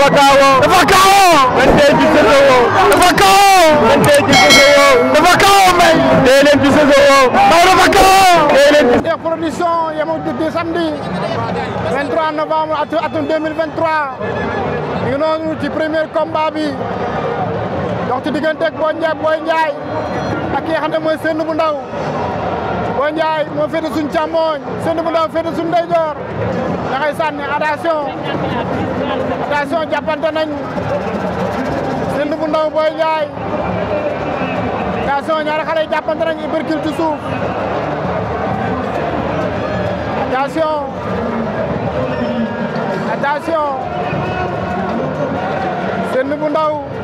dafa kaawoo. dafa kaawoo. man tey ci Sosowoo. dafa kaawoo. man tey ci Sosowoo. dafa kaawoo Mbaye. tey leen ci Sosowoo. Mbaye dafa kaawoo. tey leen ci. production yemoo di samedi 23 novembre atum 2023 ñu ngi noonu ci premier combat bi dox ci diggante ak Boy Ndiaye ak ki nga xam ne mooy Sendou bu Ndaw. Boy Ndiaye moo féete suñu càmmooñ Sendou bu Ndaw féete suñu ndeyjoor da ngay sànni attention jàppante nañ Sendou bu Ndaw Boy Ndiaye attention ñaari xale yi jàppante nañ uppercut ci suuf attention Sendou bu Ndaw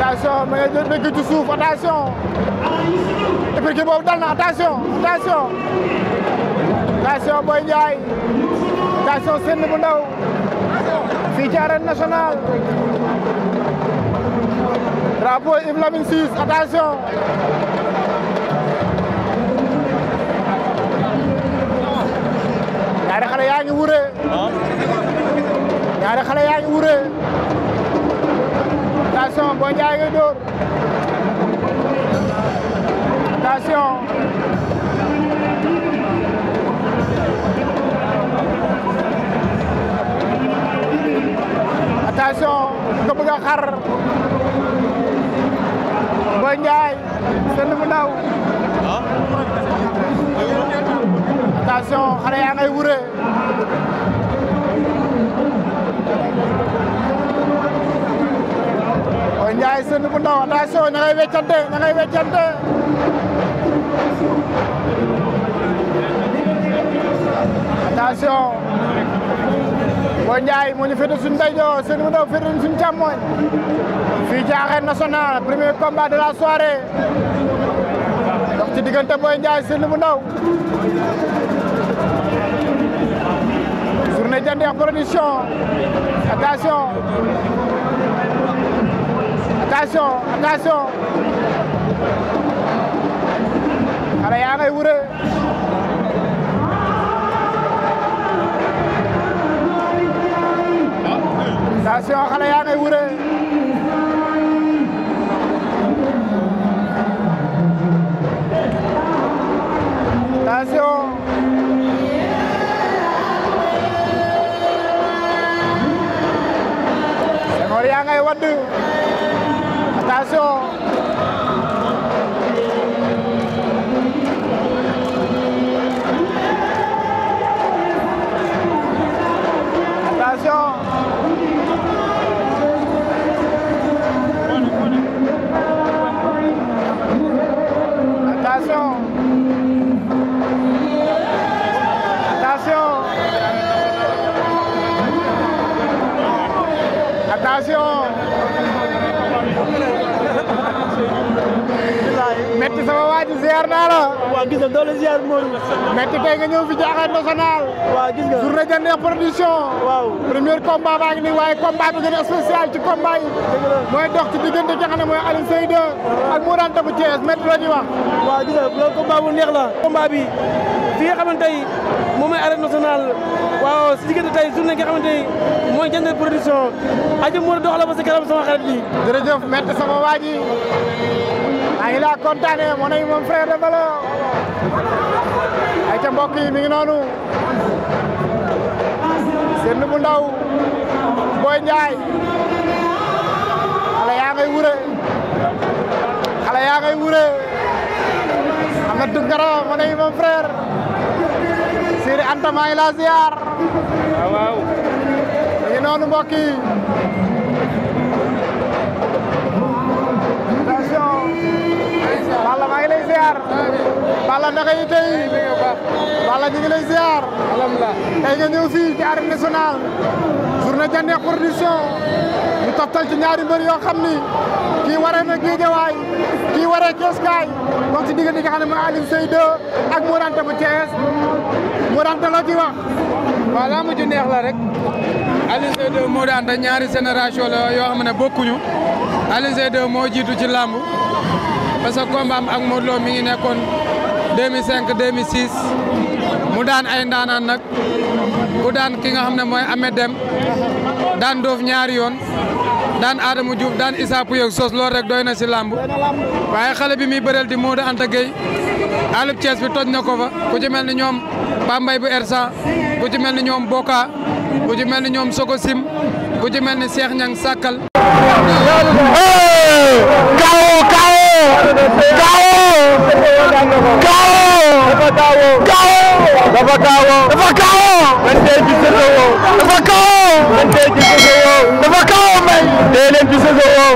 attention ma ngay jël dëgg ci suuf attention uppercut boobu dal na attention Boy Ndiaye attention Sendou bu Ndaw fii ci arène nationale drapeau Yves Lamine Ciss attention ñaari xale yaa ngi wure attention Boy Ndiaye ngay dóor attention nga bëgg a xar Boy Ndiaye Sendou bu Ndaw attention xale yaa ngay wure Boy Ndiaye Sendou bu Ndaw attention ña ngay weccante attention Boy Ndiaye moo ñu féete suñu ndeyjoor Sendou bu Ndaw féete suñu càmmoñ fii ci arène nationale premier combat de la soirée dox ci diggante Boy Ndiaye Sendou bu Ndaw journée Jandeer production attention xale yaa ngay wure attention xale yaa ngay wure attention Senghor yaa ngay wadd attention attention metti sama waa ji ziar naa la. waaw gis nga doole ziar mooy. metti tey nga ñëw fi ci arène nationale. waaw gis nga journée Jandeer production. waaw premier combat baa ngi nii waaye combat bi gën a spécial ci combat yi. mooy dox ci diggante ki nga xam ne mooy Alioune Seye 2 ak Modou Anta bu Thiès metti la ñuy wax. waaw gis nga loolu combat bu neex la. combat bi fi nga xamante ni moom mooy arène nationale waaw si diggante tey journée nga xamante ni mooy Jandeer production aja moo dox la ba sa kanam sama xarit bi. jërëjëf metti sama waa ji maa ngi laa kontaane mon ami mon frère de valeur ay ca mbokk yi mi ngi noonu Sendou bu Ndaw Boy Ndiaye xale yaa ngay wure Ahmed Tounkara mon ami mon frère Siri Anta maa ngi laa ziar waaw mi ngi noonu mbokk yi Balla maa ngi lay ziar Balla naka yi tey Balla ñu ngi lay ziar alhamdulilah tey nga ñëw fii ci arène nationale journée Jandeer production ñu toftal ci ñaari mbër yoo xam ni kii waree na Géejawaay kii waree Ceeskaay donc ci diggante nga xam ne mooy Alioune Seye 2 ak Modou Anta bu Thiès Modou Anta loo ci wax. waaw laa mujj neex la rek Alioune Seye 2 Modou Anta ñaari génération la yoo xam ne bokkuñu Alioune Seye 2 moo jiitu ci làmb parce que combat am ak Modou Lo mi ngi nekkoon 2005 2006 mu daan ay ndaanaan nag ku daan ki nga xam ne mooy Ahmed Deme daan Doof ñaari yoon daan Adama Diouf daan Issa Pouye sos loolu rek doy na si làmb waaye xale bi muy bëreel di Modou Anta Gueye alub Thiès bi toj na ko fa ku ci mel ni ñoom Pambay bu Ersa ku ci mel ni ñoom Boka ku ci mel ni ñoom Soko Sim ku ci mel ni Cheikh Niang Sakal dafa kawo may dee leen ci Sosowo